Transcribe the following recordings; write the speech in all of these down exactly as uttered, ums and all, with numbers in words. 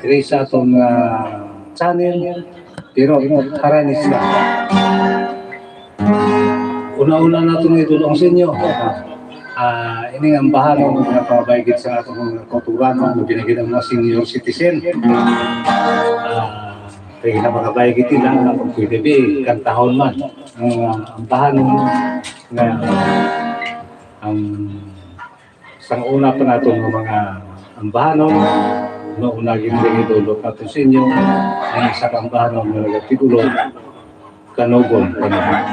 diri sa aton, ah, channel. Pero haranis na. Una-una nato nga idulong sa inyo. Ah, ini nga ambahanon nga pamabaygit sa atong mga kauturan, no, labi na gid ang mga senior citizen. Ah, kay na pamabaygit nila, ang pwede bi, kantahon man. Ang, ah, ambahanon nga ang sang una pa nato nga mga ambahanon, no, una gid nga idulong nato sa inyo, ang isa ka ambahanon nga nagatigulo, Kanugon, Kanugon.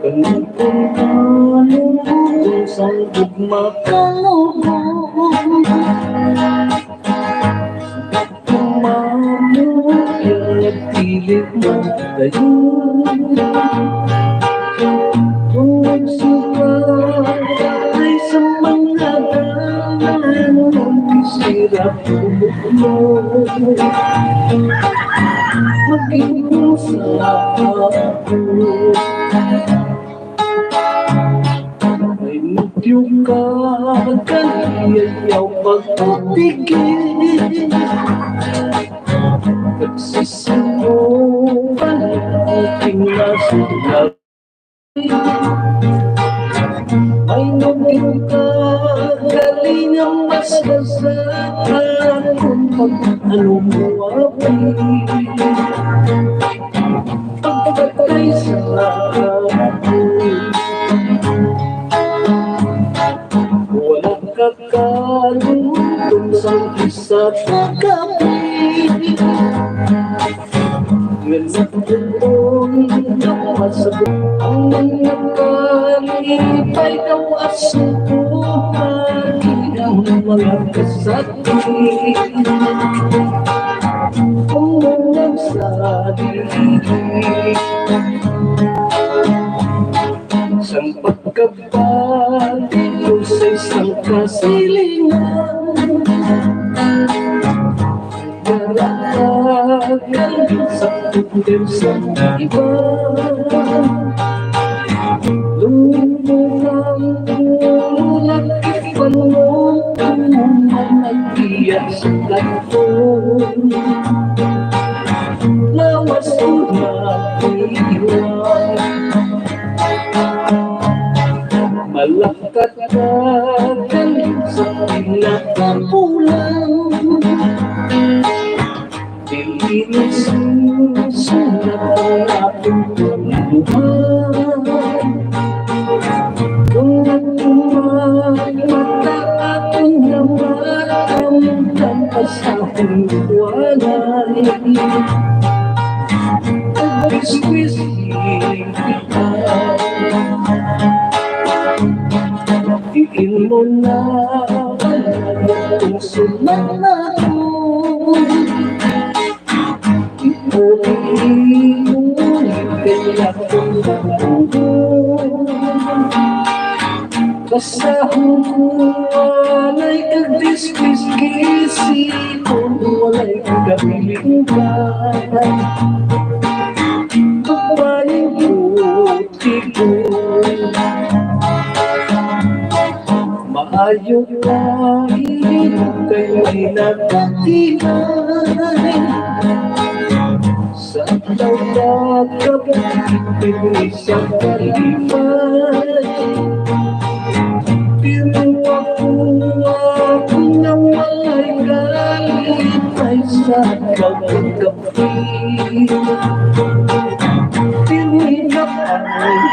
Kanugon, Kanugon, sang gugma, Kanugon. Tumano, nagtilig man kayo. Kung nagsuka ay sa mga dalan, ang sira ulo mo. Maging sa ako. May mutyo ka, kaliyayaw pagtutigil. Nagsisimukan ang aking nasa. May mutyo ka, kalinga mas basa akong pag-alumwabi. Pagpatay sa akin. Walang kakalungkot sa isa ka gabi. Nga nagdulong na masabot ang mga kalipay daw asuko. Ang mga kasakit. Kung nagsabi sang pagkabati ko sa isang kasilingan, nagdaragan sa puder sa iba. Lumulang ulo, nagkipanong, nagbiya sa kanto. Lawas ko na iwan. Malangkat ka sa pinakapulang. Dili na sinusulat ang akong pagluha. Kung nagtumag mata, akong namaramdam ang asahong walay. Nagbiskwis kita. Diin mo na ang sulat na ako. Iuli mo kay akong pagtugon. Basahon ko walay kag diskwis-kwis, kung walay kag kabiling ka. Babaeng puti ko. Maayo ka, kay may nagkakilala. Sa tawag ka, pipili sa kalipay. Pero ako, ako nang walay kalipay sa pagkakapi. Pili na ang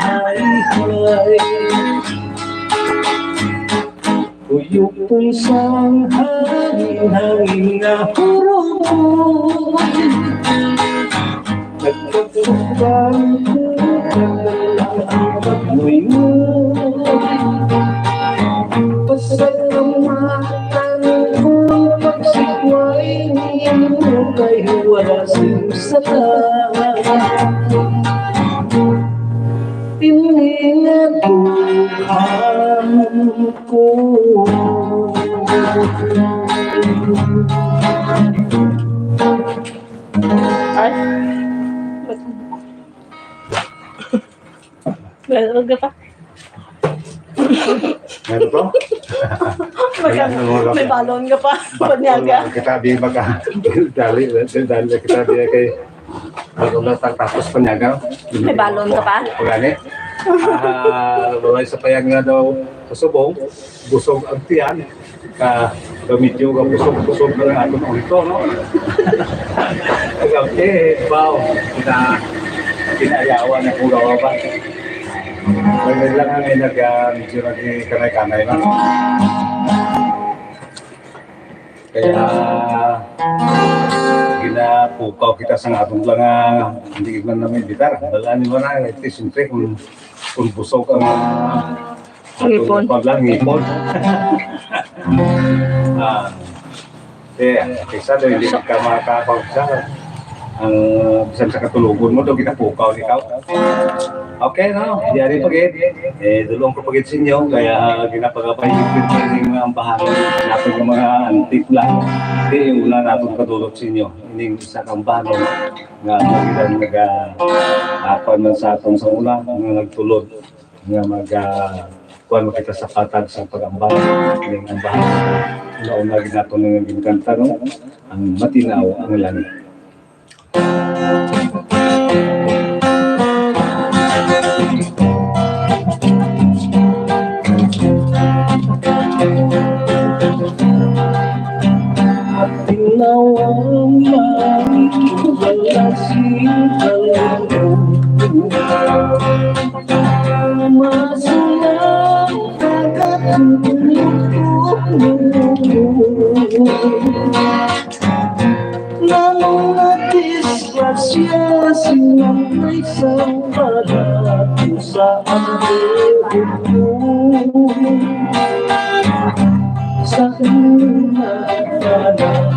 hayhay. Kuyupon sang hangin, hangin nga hurot. Nagpagpagpag ko, kadala ang pagluy-luy. Pasalamatan ko ang pagsigway nimo kay wala sing sala. Ini nga dugang ko. Ano ka pa? Ano to? May, may balon ka pa. Panyaga. Kita di maka dali, dali kita di kay ano na tang tapos panyaga. May balon ka pa? Pagani. Ah, wala sa payag nga daw sa subong, busog ang tiyan. Ka medyo ka busog-busog na lang aton ulto, no? Kagabi, baw, na kinayawan na kung gawa ba. Kaya lang ang nag ah, medyo nagkanay-kanay na. Kaya ginapukaw kita sa atong lang ah, hindi man namin bitar. Wala ni mo na, ito siyempre kung, kung busog ang Ang ipon. Pag lang ipon. Ah, eh, kaysa daw hindi ka makakapagsa. Ang bisan sa katulugon mo, daw ginapukaw ikaw. Okay, no? Yari pa gid. Eh, dulong ko pa gid sa inyo, kaya ginapagapay yung mga ambahan. Napag yung mga antik lang. Di, una natin kadulot sa inyo. Ining isa kang banon nga ang ilang nag-, ah, apan man sa atong sa una, nga nagtulod nga mag, ah, kuwan mo kita sa patag sa pag-ambal. Ining ambahan. Una-una gid nato nga ginkanta, no? Ang matinaw ang langit. Tinaw ang langit, wala sing kalungkot. Masulang pagkatulog ko. Nga mga disgrasya, silang may sa palato sa ambuyo. Sa una, nga nag-,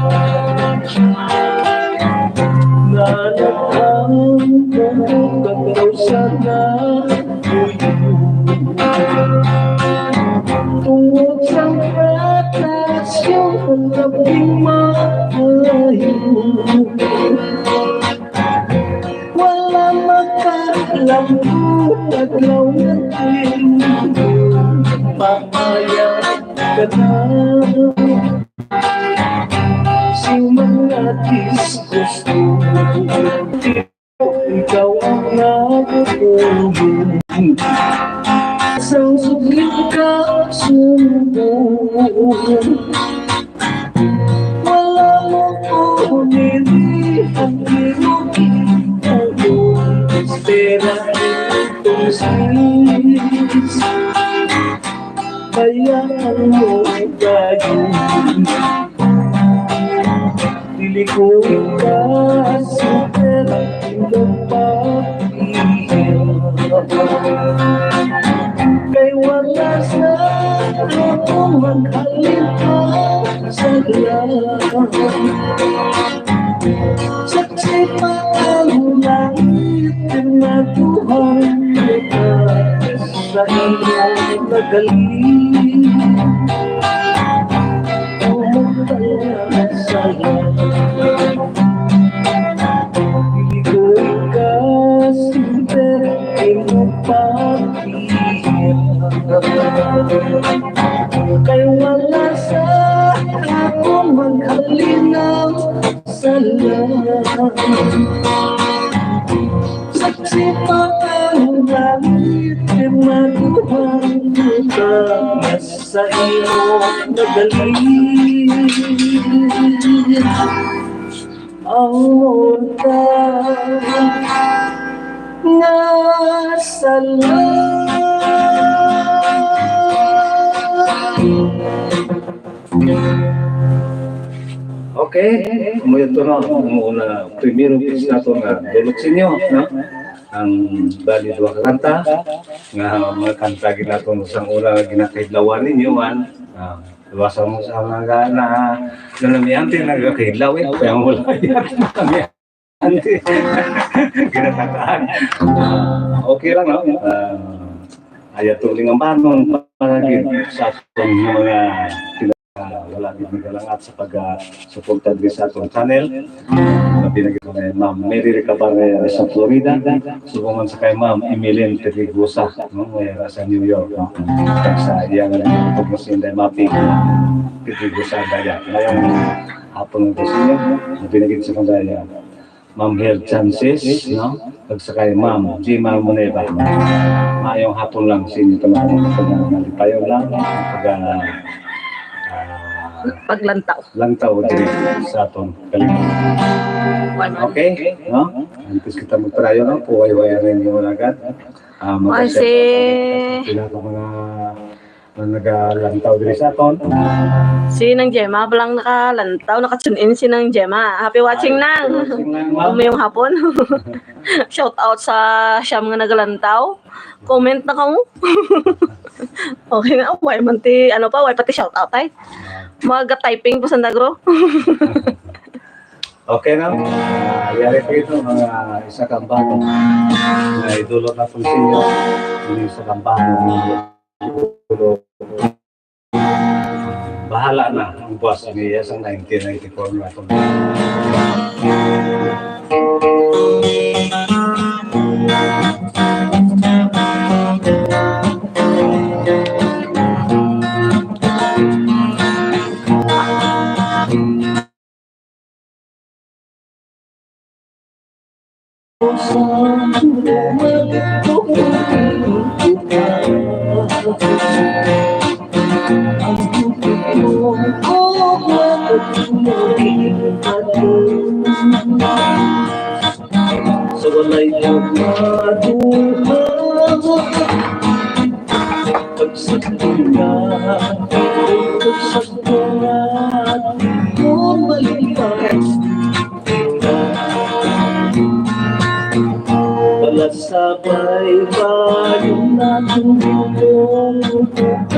ang pagkataw sana. Tungod sa patas yung labing maayo, wala makalambo adlaw nga tuyo. Pamaya ka na sa mga disgusto. Ikaw ang nagtulog sang sugid ka sumbong. Wala mo ko nili ang imo gitulog. Espera itong sis. Kaya ang mo kayo. Dili ko ipasupil ang imong pag-iya. Kay wala sa ako maghalin pa sa langit. Saksi pa ang langit, pinatuhan kita sa imo nagaling. Umutang na sa langit. Dili ko ikasinter imo pag-iya. Kay wala sa ako maghalinaw sa langit. Saksi pa ang langit, kay maduhang kita sa imo nagaling. Ang mortal nga sala. Okay, mo yun to, no? Ang una, primero, please, nato nga dulot sa inyo, no? Ang bali, duha ka kanta nga mga kanta gid nato sa una nga ginakahidlawan ninyo man. Ah, iwasan mo sa mga na, na namiante nagakahidlaw, eh, kaya mo wala yan. Namiante. Ginakataan. Ah, okay lang, no? Ah, ayaw tuling ang banon para gid sa atong mga ah, wala gid nagalangat sa pag, ah, suporta diri sa atong channel. Labi na gid kay Ma'am Mary Recabarre sa Florida. Subong man sa kay Ma'am Emeline Pedregosa, no? Nga sa New York, no? Kag sa iya nga nagtugtog mo si Inday Mapi Pedregosa Daya. Mayong hapon ko sa inyo. Labi na gid sa kandaya. Ma'am Her Chances, no? Kag sa kay Ma'am Gina Moneda. Maayong hapon lang sa inyo tanan. Pag nalipayon lang, pag, ah, ah, Paglantaw. Lantaw diri sa aton kalimbaw. Why, ma'am? Okay, no? Antes kita magpadayon, no? Puway-way rin yung agad. Ah, Ay, mag-share si out sa pila ka mga na nagalantaw diri sa aton. Si Nang Gemma pa lang nakalantaw, naka-tune in si Nang Gemma. Happy watching, Ay, Nang. Happy watching, Nang, ma'am. Umayong hapon. Shout out sa siyam nga nagalantaw. Comment na kamo. Okay na, why man ti, ano pa, why pati shout out ay? Mga typing pa sa Negro. Okay na. Ah, yari pa ito, mga isa ka bato. Na idulot na po sa inyo. Yung isa ka bato. Bahala na ang buwas niya sa nineteen ninety-four na ito. Sa walay pagmaduha, pagsagdi na, pagsagdi na, di ko malipas. Pala sa baybayon natin, kag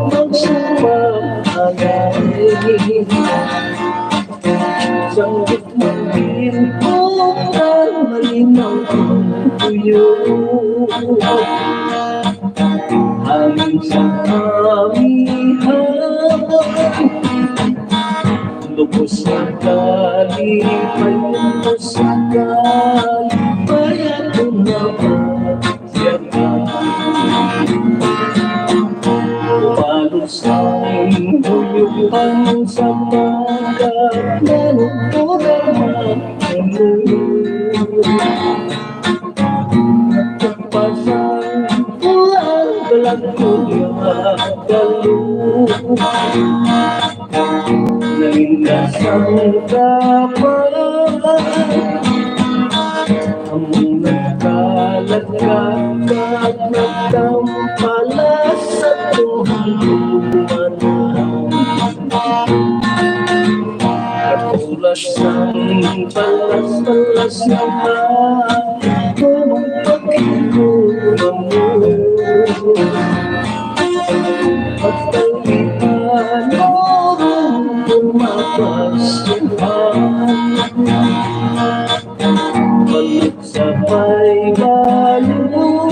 magsuwag anay. Sang gitmangin ko ang malinaw kong tuyo. Hangin sa amihan, lubos na kalipay, lubos na kalipay, ako na ba? Umalos ang buyukan sa pagkakano ko naman. Pasang ulan, balag ko nga kaluha. Nangin ka sang kapalan, among nagkalagkag kag nagtampalas sa tuwang lumanan. Katulas sang palas-palas nga mga tumong pagkigulang mo. Pagtalian mo ron kung mapasyahan. Balik sa paybalo,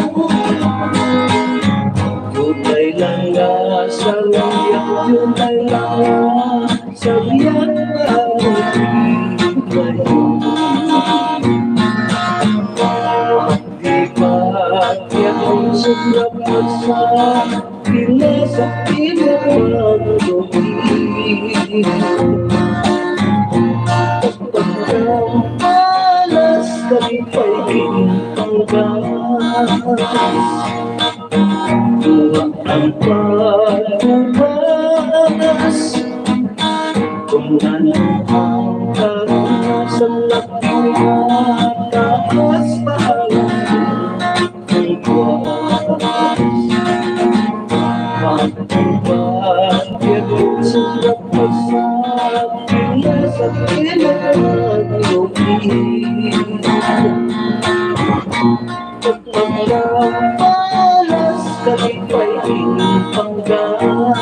yutay lang nga sa liyak, yutay lang nga sa liyak, ang pagkigulang mo. Di ba, kaya kung sobra pa sa pila sa pinagpaglugi. Pagkampalas, kalipay, ginpanggas. Duha ang pagbukas. Kung ano ang karanasan natin, mataas pa ang bukas. Pagbukas, sa pagpasapin sa pinaglugi. Pagpalas, kalipay, ginpanggas.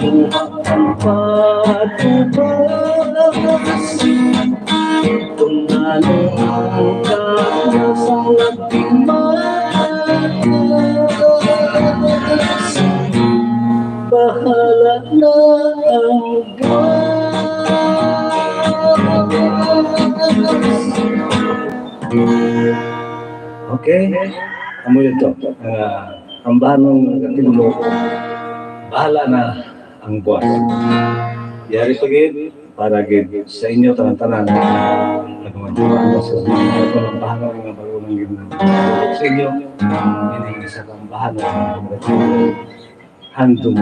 Duha ang pagbukas. Kung ano ang kaya sa nagtimas. Okay? Amo yun to. Ah, ang banong katibulo, bahala na ang buwas. Yari pa gid, para gid sa inyo tanan-tanan. Nagmamagdula sa mga bahala nga bago nang gid sa inyo. Hindi sa bahala nga handom.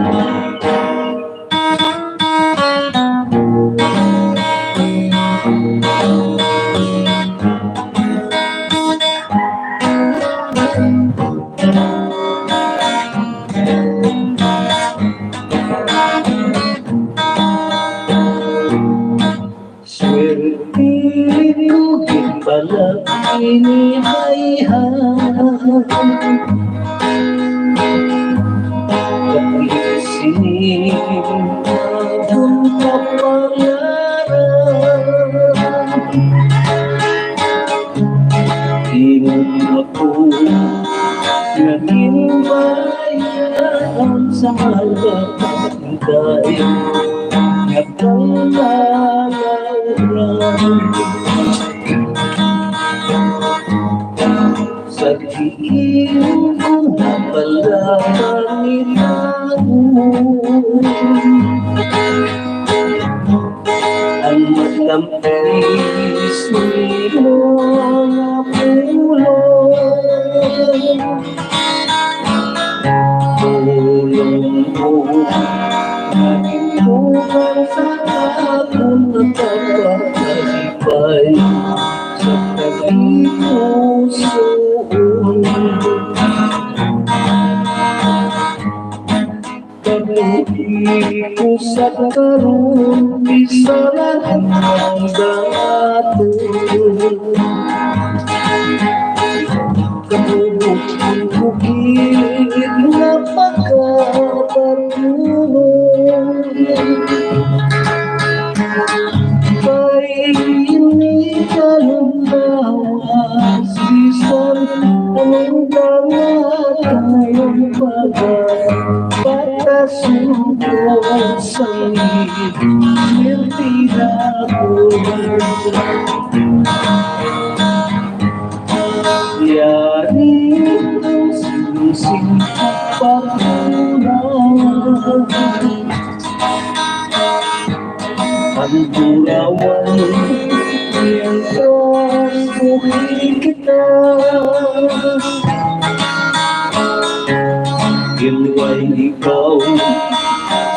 Swerte ko gid pala ini bayhan. Dapit sini akong kapalaran. Imo ako naging bayhan sa mga Kay nga kalauran sa diin ko na pala pangitaon ang matamis nimo nga pulong. Tulong mo nga gintukan sa akon nagpapakalipay sa kalipuson. Kabuhi ko sa karon, bisan ang dato. Kabubot ang bukid nga pagkabatunon. Kay ini kalunglawas, bisan anong dangat ang pagkabatunon sa ngipin, swerte na ko. Yari ang sinusipat ko na. Ang burawan, mientras buhi kita. Ilway ikaw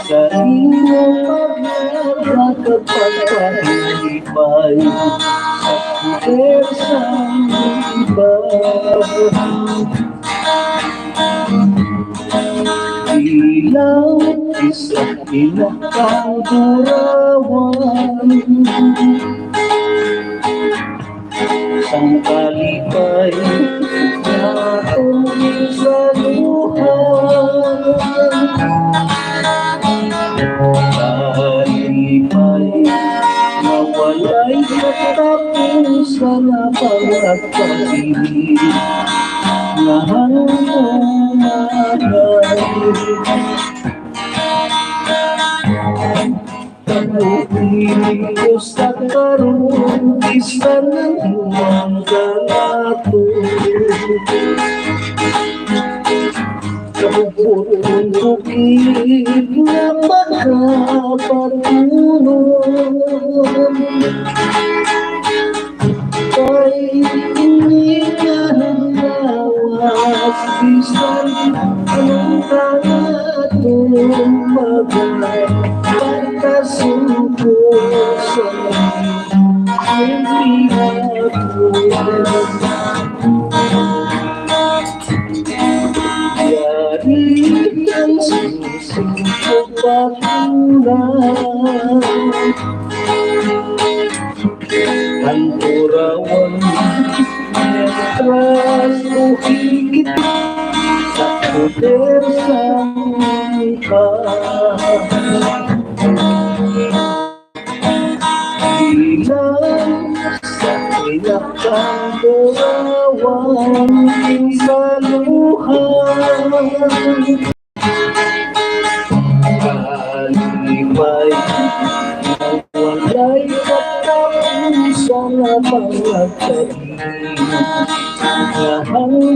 sa imo paglaga kag pagpahilipay sa poder sang iba. Ilaw isa ina kang burawan. Sang kalipay naton sa luha. Kalipay nga walay katapusan, ang pagpahilipay nga hangtod mahalay. Kabuhi ko sa karon, bisan ang lumang kalato. Kabubot ang bukid nga pagkabatunon. Kay ini nga lawas, bisan anong katon, magay pagkasuko sa kaibigan ko. Yari ang susi ko patula. Ang burawan, mientras buhi kita sa poder sang iba. Bilang sa pinakang burawan sa luha. Kalipay, walay katapusan nga pagkabili, nga hangtod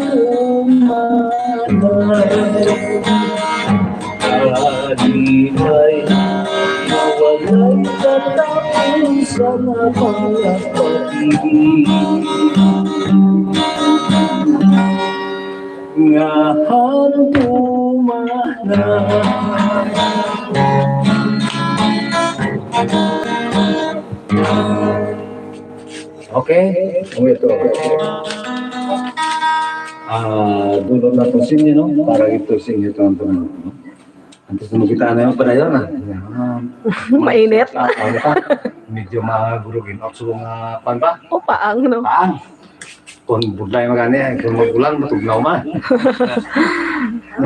Ay katapusan na mga pag-ibig nga handuma na. Okay? Ang ito. Ah, dulo na po sa inyo, no? Para ito sa inyo, ito ang tanong, no? Antes na magkita na yung padayon, ah. Yan. Mainit. Ah, ano pa? Medyo magurugin. Oxo nga pan pa? O, paang, no? Paang. Kung budlay magani, eh. Kung magulang, matugnaw man.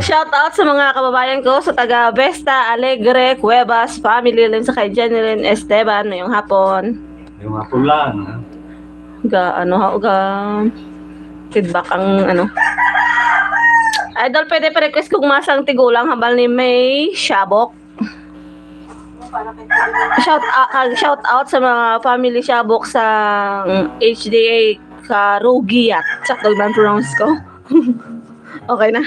Shout out sa mga kababayan ko sa taga Vesta Alegre, Cuevas family, din sa kay Jenilyn Esteban. Mayong hapon. Yung hapon lang, ha? Ga, ano, ha, ga, feedback ang, ano. Idol, pwede pa request kung masang tigulang hambal ni May Shabok. Shout, ah, ah, shout out sa mga family Shabok sa, mm, H D A Karugiat. Sakto ba ang pronounce ko? Okay na.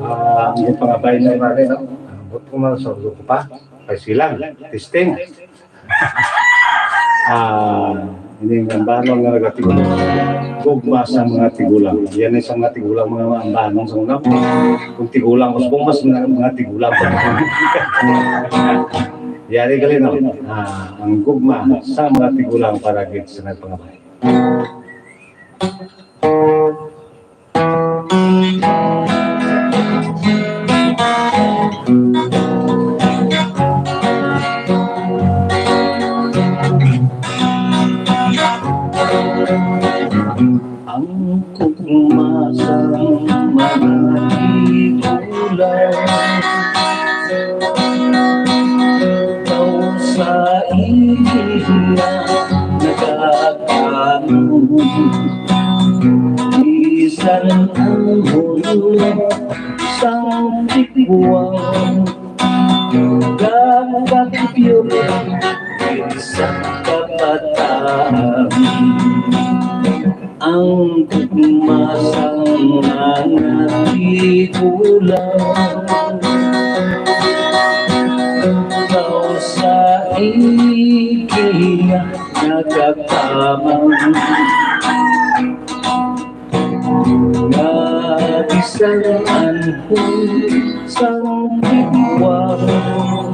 Ah, ang pangabay na mare, no? Ang buot ko man sa ulo ko pa, kay silang, testing. Ah, ini ang ambanon nga nagatigo. Gugma sa mga tigulang. Yan ay sa mga tigulang, mga ambanon sa una. Kung tigulang, mas bumas mga, mga tigulang. Yari gali, no? Ah, ang gugma sa mga tigulang para gid sa nagpangabay. Ang gugma sang mga tigulang, ikaw sa ila nagakano. Bisan ang hulog sang tiguang, gagapyot sa kabataan. Ang gugma sang mga tigulang, ikaw sa ila nagakamang. Nga bisan anhon sang tiguang,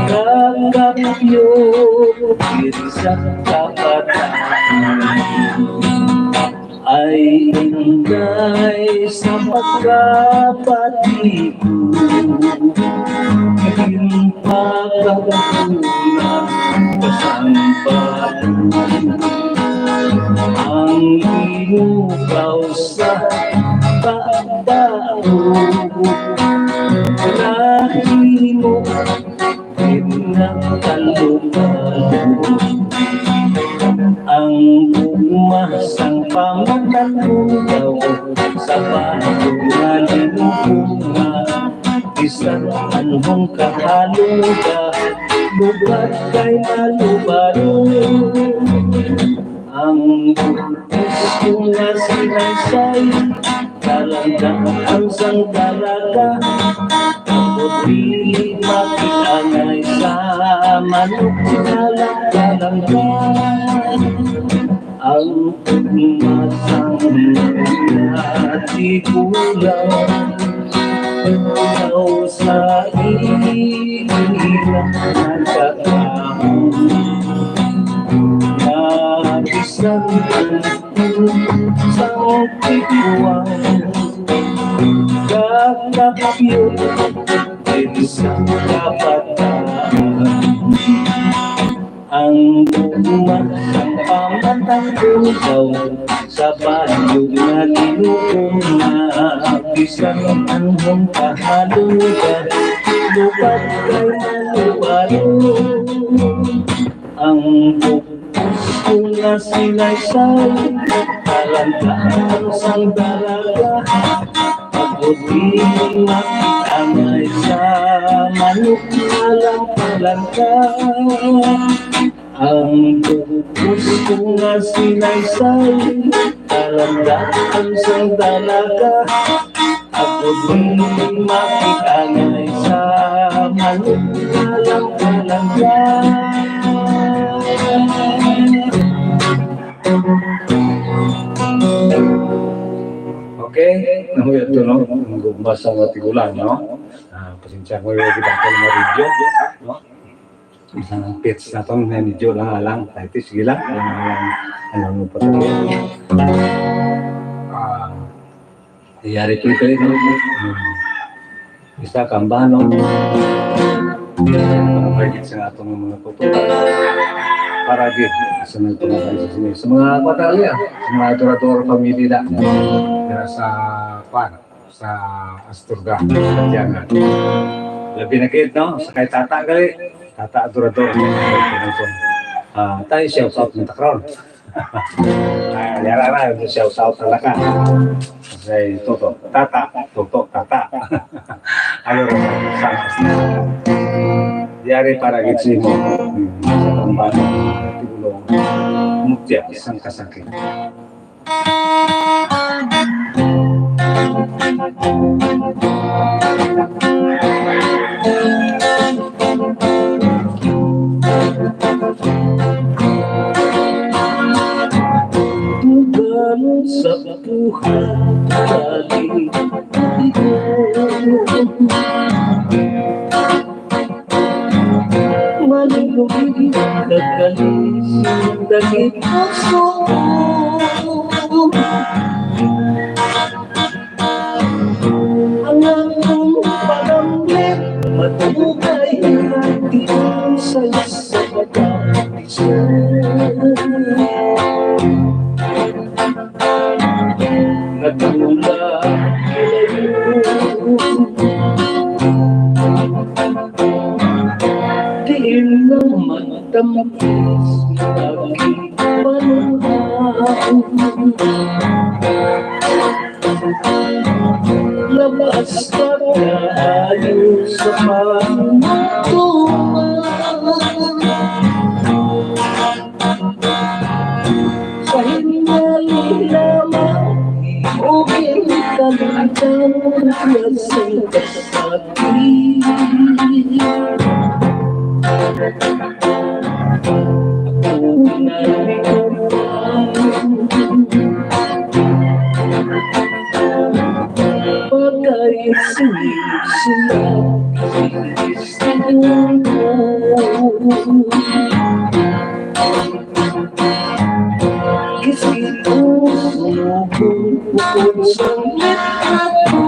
kakapyot gid sa kabataan. Ay, Inday, sa pagkabati ko, ginpakabuna ka sang bato. Ang inugaw sa pagbaog, nahimo gid nga kalubalo. Ang gugma sang pamatakugaw sa bato nga linubo nga, bisan anhon kahalong ka, lubad kay malubalo. Ang bugtis ko nga sinaysay, kalandaman sang dalaga, ako dili makianay sa manok, sinalang kalangga. Ang pagmasang mga tigulang, ikaw sa ila nagkakaon. Nabisan ang sang tiguang, kakapyot gid sa kabataan. Ang gugma sang pamatakugaw sa bayog nga ginukom, nga bisan anhon kahalong ka, lubad kay malubalo. Ang bug-os ko nga sinaysay, kalantaan sang dalaga. Ako di makitangay sa manok nga lang palangka. Ang bug-os ko nga sinaysay, kalantaan sang dalaga. Ako di makitangay sa manok nga lang palangka. Okay, nahuya to, no? Ang gugma sa mga tigulang, no? Ah, pasensya ko yung ginawa ng mga video, no? Isang pitch na to, may medyo lang alang. Ay, ti, sige lang. Alang, alang. Alang mo pa to. Ah, yari po ito, no? Hmm. Isa, kambano. Ang target sa atong mga kuto. Para gid sa nagpangabay sa sini. Sa mga batalya, sa mga adorador, pamilya na. Dira sa, kwan, sa Astorga, Patianan. Labi na gid, no? Sa kay Tata gali. Tata adorador. Ah, tayo shout out ng Takron. Ah, yara na, shout out talaga. Say, Toto, Tata, Toto, Tata. Ano rin, sa, sa, yari para gid sa imo. Hmm, sa pambata, tigulo, mutya, sang kasakit. Uban sa buhat, galing ko. Malugod kag kalisod ang puso. Ang akong panamit, madugay, di sa isa pagkakisod. Nagmula ilayo, di na magtambis, maging panuhan. Labas ka kaayo sa pagtuman. Sa hinali lamang, imo ginkalimtan nga sing kasakit. Ako na ikaw pa, pagkay sinusulat. Kisig ko sumubong bukod sa litrato.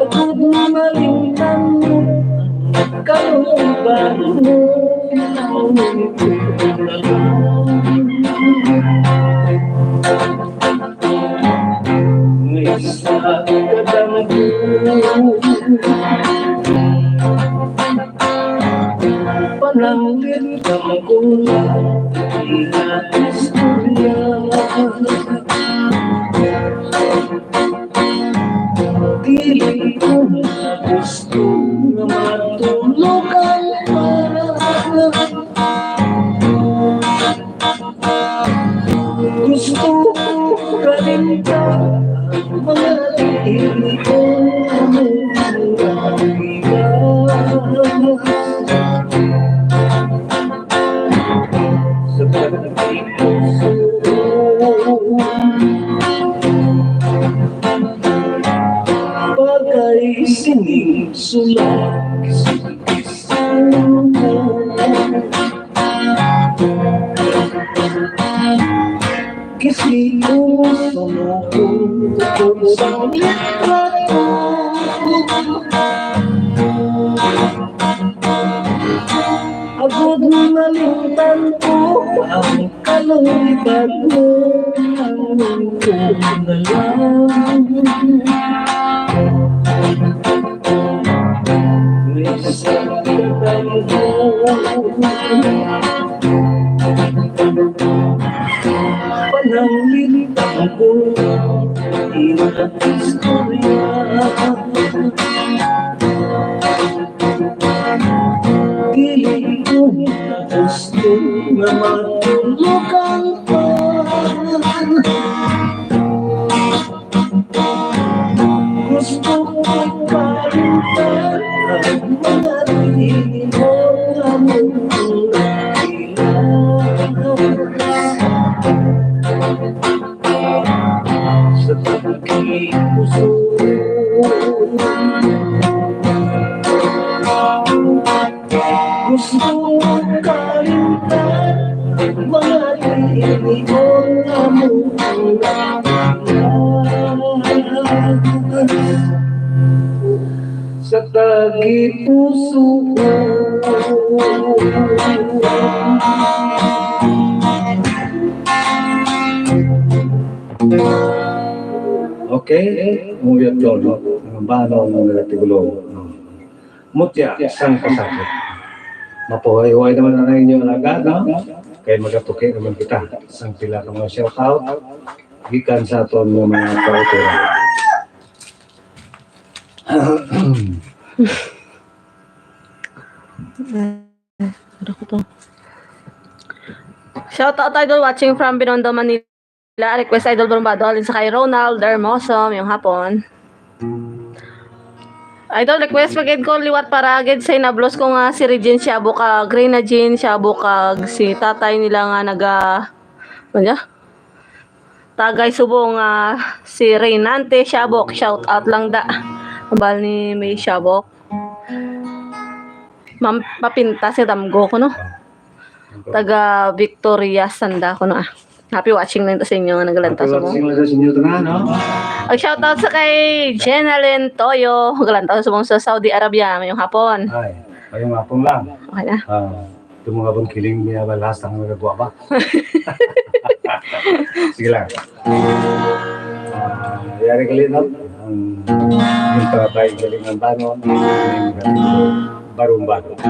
Agud malimtan mo, kaluban mo, ang May isa ka damgo. Pananglit ka magulang, di na istorya. Dili ko na gusto nga matulugan pa. Gusto ko kalimtan ang mga diin ko. Sa pagkatapos, bagay sining sulat. Kisito mo sumukong bukod sa litrato. Agud malimtan ko ang kalulitan mo, ang mundo na lang. Pananglitan ko ina istorya. Dili ko na gusto nga matulog ang pan. Gusto ko kalimtan ang mga tingog nga mula sa tagipuso. Gusto ko kalimtan ang mga tingog nga mula sa tagipuso. Okay, umuyat ko, no? Ang bano ang mga tigulo. Mutya sang kasakit. Mapahuway-huway naman ang inyo alaga, no? Kay magatuki naman kita sang pila ka mga shout out gikan sa aton nga mga kauturan. Ano ko to? Shout out, Idol, watching from Binondo, Manila. Request, Idol Bombado, halin sa kay Ronald Hermoso, mayong hapon. Idol, request pa gid ko liwat para gid sa hinablos ko nga si Regine Siabo kag Rina Jean Siabo kag si tatay nila nga naga, ano niya? Tagay subong nga si Reynante Siabo, shout out lang da. Ambal ni May Siabo. Mam-, mapintas nga damgo ko, no? Taga Victoria, Sanda ko, no, ah. Happy watching lang to sa inyo nga nagalantaw sa mo. Watching lang sa inyo to na, no? Ang shout out sa kay Jenalyn Toyo, galantaw sa mong sa Saudi Arabia, mayong hapon. Ay, mayong hapon lang. Okay na. Ah, itong mga bangkiling niya ba, last ang nagagawa ba? Sige lang. Ah, yari gali, no? Ang, yung tatay galing ng banon, barong-barong.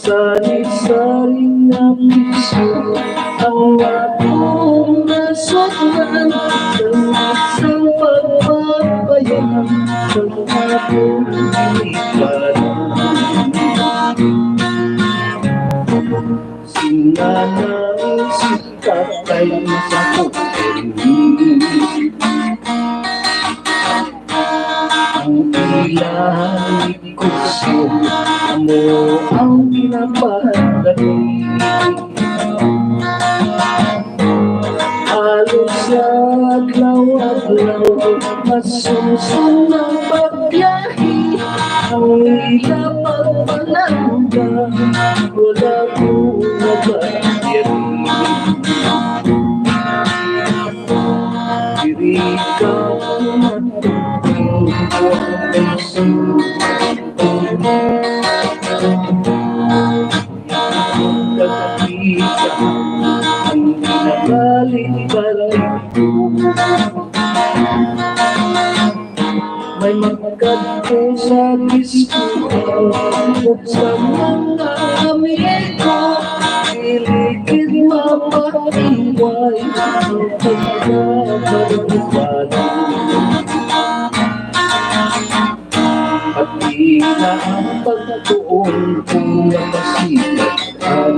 Sari-sari nga piso ang akong nasudlan, sa isang pagpapayan sa akong ginikanan. Sinanay si tatay sa kuwan. Ang ilahan ni Kusog amo ang pinapadali. Halos adlaw-adlaw, masumsum ang pagbiyahe. Ang ila pagpananda, wala ko nagayari. Diri ka matutong ko ang puso. Pagkita ang pinabalik-balik ko. May magkadto sa diskuhan ug sa mga amigo, dili gid mapaiway ang pagkabalubalo. Pati na ang pagtuon kung napasilagan.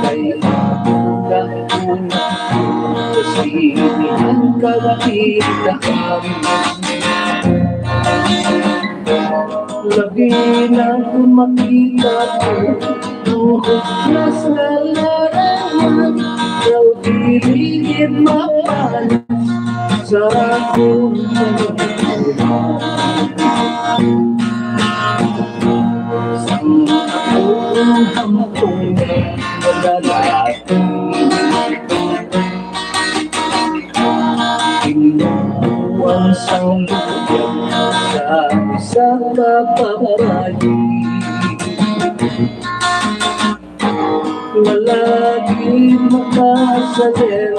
Kay ako lang una sa sinihan kag tindahan. Labi na kung makita ko ang huklas nga larangan, daw dili gid ma- sa akong pagkakulang. Sang akong hampong nagdadaan, kinukuha sang luyag sa isa ka babayi. Wala gid makasalir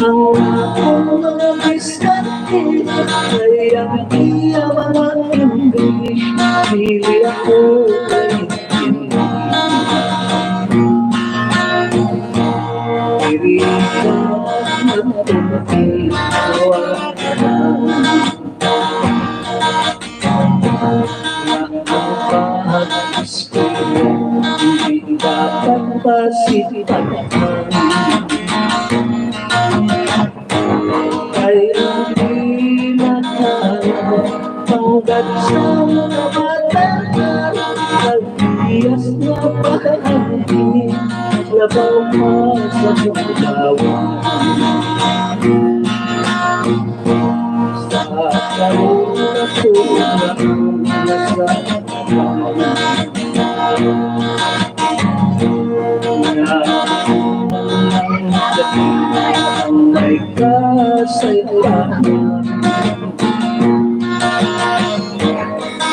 ang akong mga diskarte, kay ang iya mga English dili ako kaintindi. Diri ka magtulti, wala ka na. Nga ang pag-istorya hindi dapat pasitan. Kay ang pinakahanggat sa mga bata, ang iyas nga pag-anti, labaw pa sa pagkawa. Sa karon ako na nasa Nga ang may kasaypanan.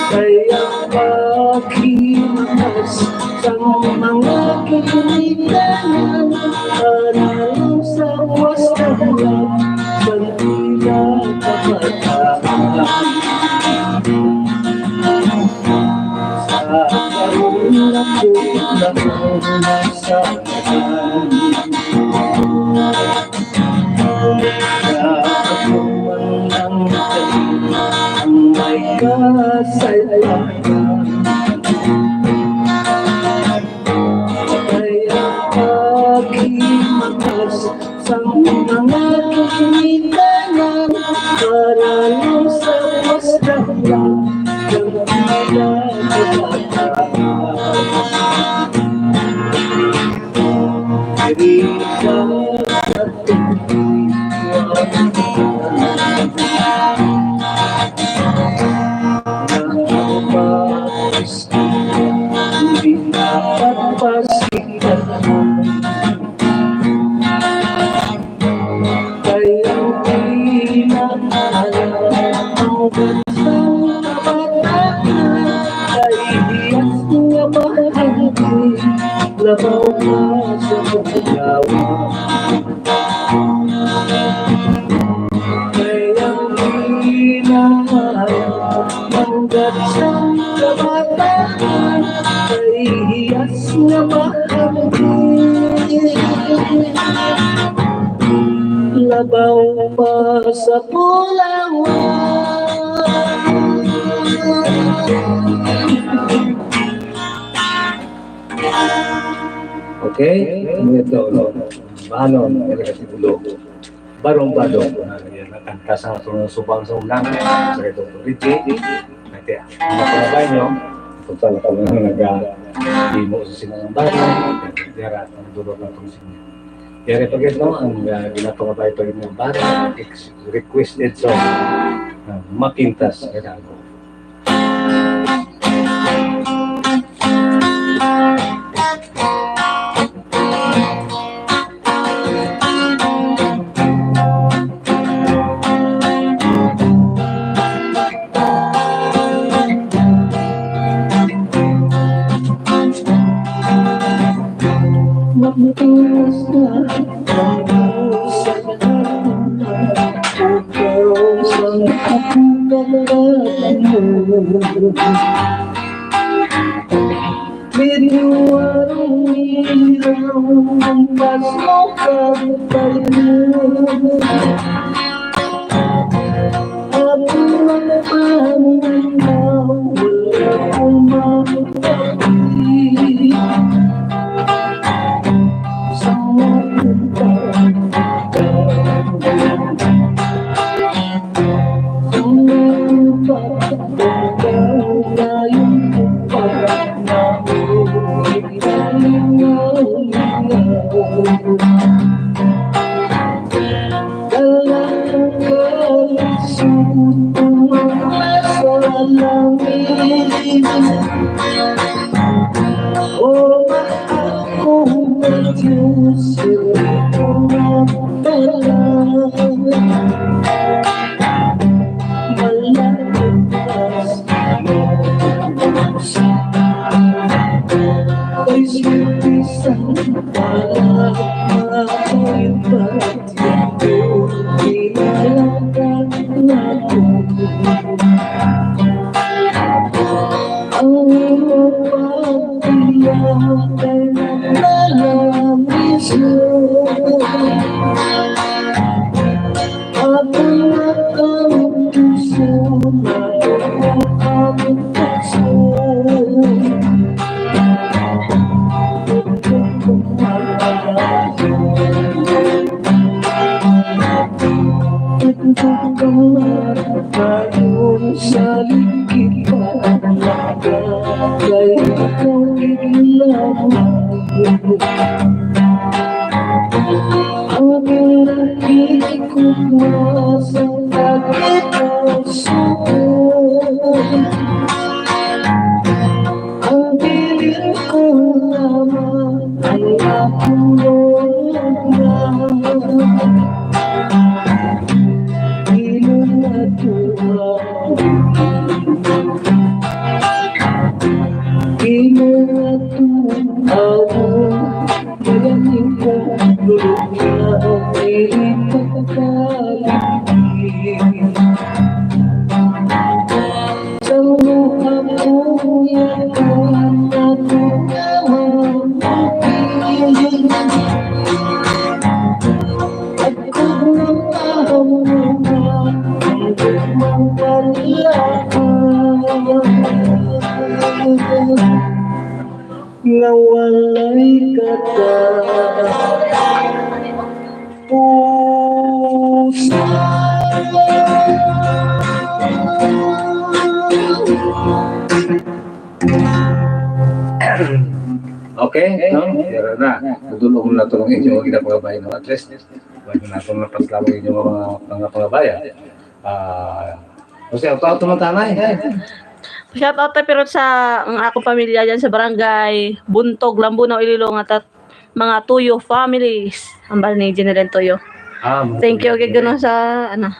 Kaya paghimakas sang mga ginikanan, para lang sa buwas na lang, sang ila kabataan. Sa karon ako lang nasa Sa ako man lang ang may kasaypanan. Kaya paghimakas sang mga ginikanan, para lang sa mas dapat ang pila. Diri ka sa tuwa. Nga ang pag-istorya hindi dapat pasitan. Kay ang pinakaalam ang bansang kabataan, kay hiyas nga bahandi, labaw pa sa pagkawa. Kay ang pinakaalam ang bansang kabataan, kay hiyas nga bahandi, labaw pa sa pulawan. Okay? Ano ito, no? Banon, diri ka sa ulo. Barong-barong. Ah, yan ang kanta sa atong subang sa unang. Sa ito, Richie. Ate, ang mga kalabay nyo, kung saan ako nga naga-, imo sa silang barong, yara, ang dulo na itong sinya. Yari pa gid, no, ang, ah, ginapangabay pa gid ng barong, ex-, requested song, ah, Mapintas Regago. Mapintas ka, mapintas ka, ikaw sang akong kaganahan. Medyo arong ilaw ang pasok ang tayo. Ako lang paminaw, wala akong masabi. Sa mga Nga walay katapusan. Okay, no? Pero na, nadulong na to ang inyong mga pangabay, no? At least, wala na itong napaslawag inyong mga, mga pangabaya. Ah, kasi ang tao tumatanay. Shout out ta pero sa ang akong pamilya dyan sa barangay Buntog, Lambunao, Iloilo nga tat-, mga Tuyo families. Hambal ni Jeneline Tuyo. Ah, mga Thank you, Tuyo. Gid, gano sa, ano.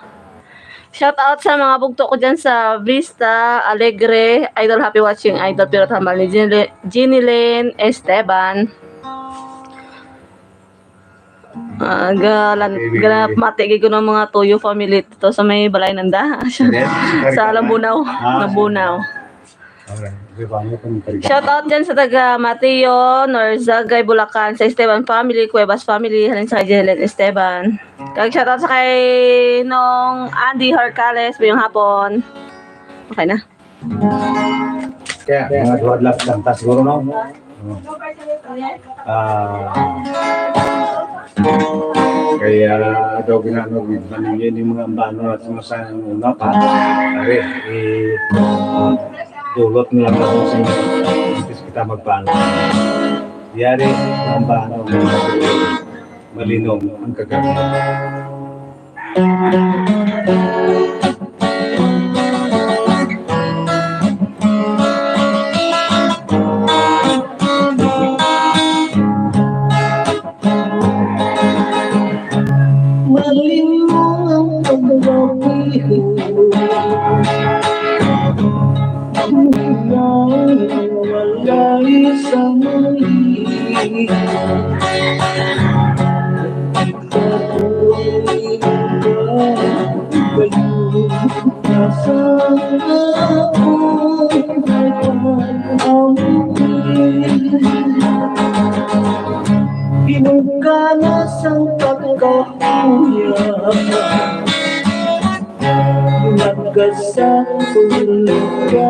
Shout out sa mga bugto ko dyan sa Vista, Alegre, Idol Happy Watching, Idol Pirot, hambal ni Jeneline, Jeneline Esteban. Ah, galan-, Baby. Galan mati gid kuno ang mga Tuyo family dito sa may balay nanda. Hindi, sa Sa Lambunao. Ah, Lambunao. Alright. Di ba, may pangkarga? Shout out dyan sa taga Mateo, Norzagay, Bulacan, sa Esteban family, Cuevas family, halin sa kay Helen Esteban. Kag shout out sa kay Nong Andy Horcales, mayong hapon. Okay na. Kaya, mga duha lang kanta siguro, no? Ah, kaya daw ginano, gid man ninyo ni mga ambano at mga sa una pa. Ari, i-, dulot nila pa kung sino, imbis kita magpaano. Yari, ang ambano, malinom ang kagami. Malinong ang pagbabiho. Walay sa muli. Hinugana sang pagkakuya, nagkasakto ka.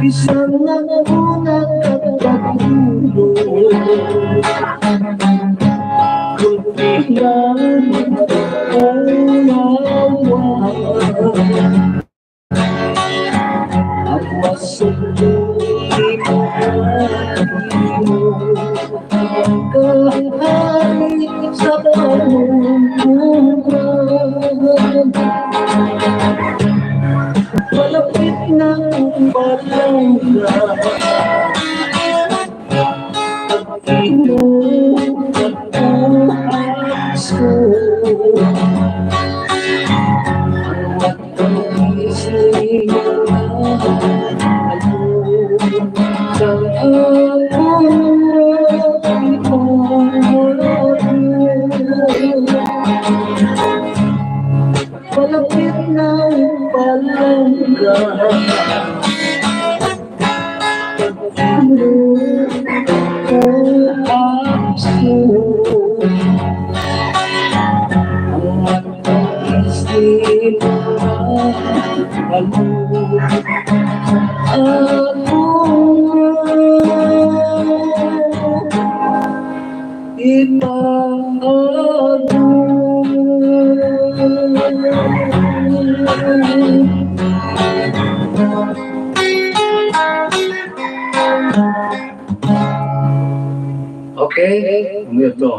Bisan ako nakapagdulog, kunti lang ang nawa. Ang masuko di mo Kahari sa kamungkuran, malapit na ang palangga. Pag-inom, pag-uwas ko, ang Malapit na ang palangga. Okay, amo to.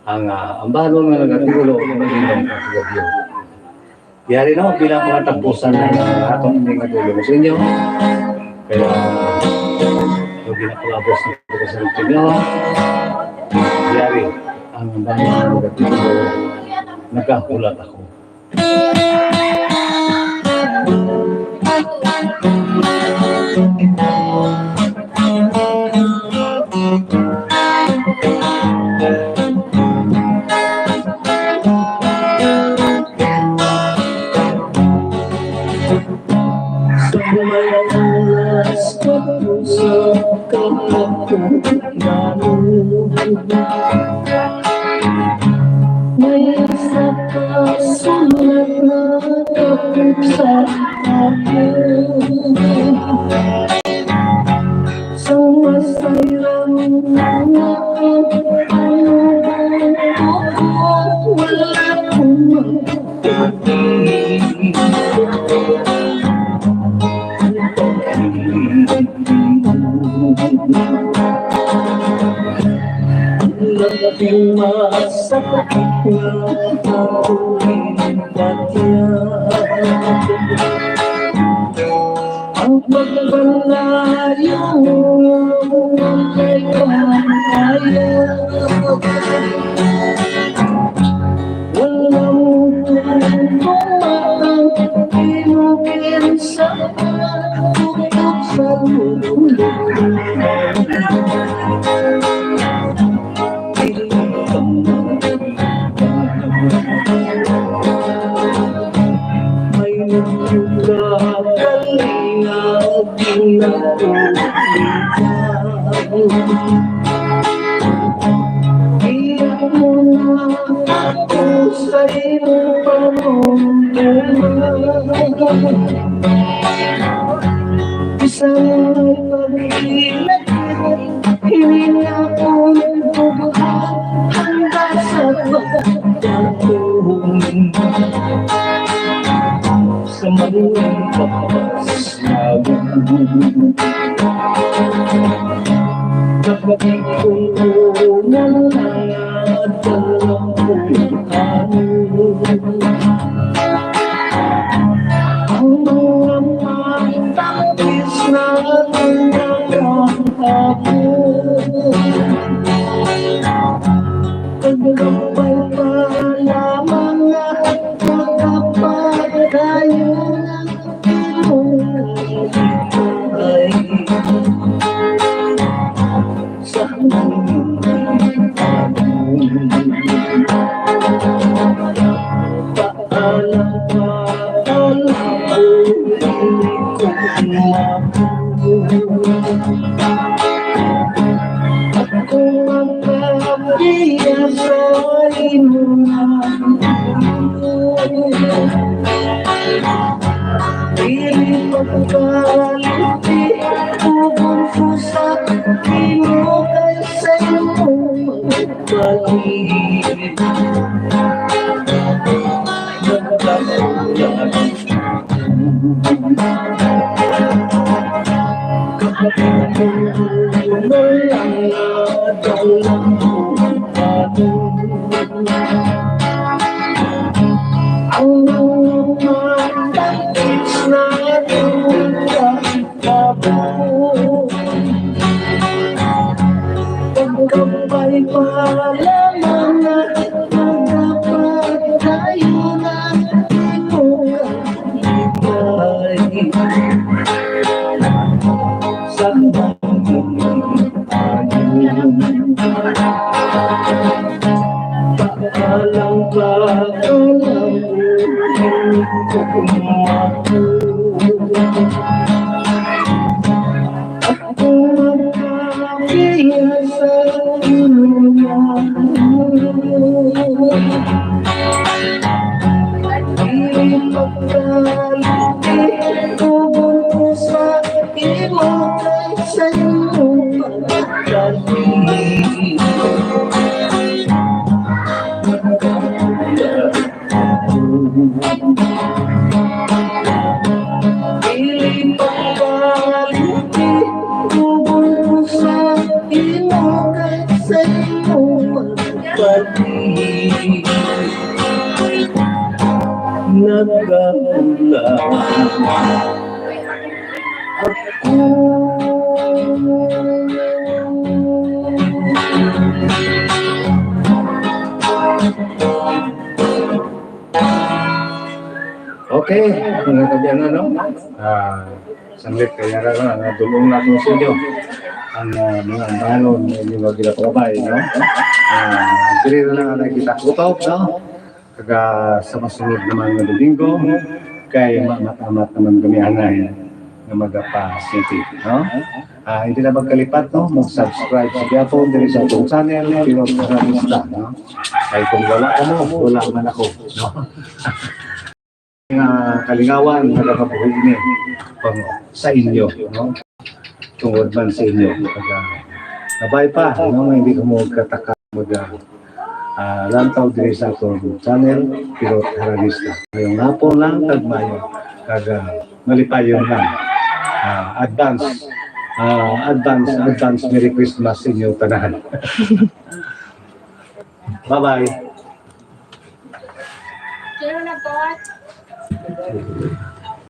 Ang, ah, ambanon nga nagatulo, ang inyong pagkagabyo. Yari na, bilang mga tapusan na ang atong ining nagatulo sa inyo. Kaya, yung ginapalabos na ko sa inyo, yari, ang ambanon nga nagatulo, nagahulat ako. Sa mga oras, sa kahapon, may isa ka sulat na kapit sa akin. Sa masayran nga pagkaon, wala akong Naging masakit nga akong ginpatya. Ang pagpalayo mo kay pangaya. Walang tumatang, tinugin sa pagtutok sa lulong. May nagkakalinga. Iya mo na ako sa imong pamumuno. Bisan may paghinat, hindi na ako nagbubuhat, handa sa pagkatulong. Sa maluwang pagpas. Kapatid kong unang mga dalampulhan, ang mga matapis na aking nakahapon. Pagkampay pa lamang nga makapagdayon. Ako ang papiya sa imo. Dili pagkaliti, ubon ko sa imo kay sa imo magbalik. Nagkakulang. Ang mga bandits na ito, pagkabay pa lamang na magkapag tayo na ito. Sa Dili pa balik, tubol ko sa imo kay sa imo pati nagkaulan ako. Okay, mga kaabyanan, no? Ah, sanglit kaya ra, no, nadulong na ko sa inyo ang, ah, mga ambahanon nga inyo nga ginapakabay, no? Ah, diri na lang ang kita kutob, no? Kag, ah, sa masunod naman nga Domingo, kay maamat-amat naman kami anay nga magapa-city, no? Ah, hindi na magkalipat, no? Mag-subscribe sa gyapon diri sa atong channel, Pilot Realista, no? Kay kung wala kamo, wala man ako, no? Nga kalingawan, nagakabuhi ini pang sa inyo, no? Tungod man sa inyo. Kag, ah, kabay pa, no? Nga hindi kamo magkataka, mag, ah, ah, lantaw diri sa atong channel, Pilot Realista. Ngayong hapon lang, kag maayo, kag, ah, malipayon lang. Ah, advance, ah, advance, advance Merry Christmas sa inyong tanan. Bye-bye. Sino na, boss?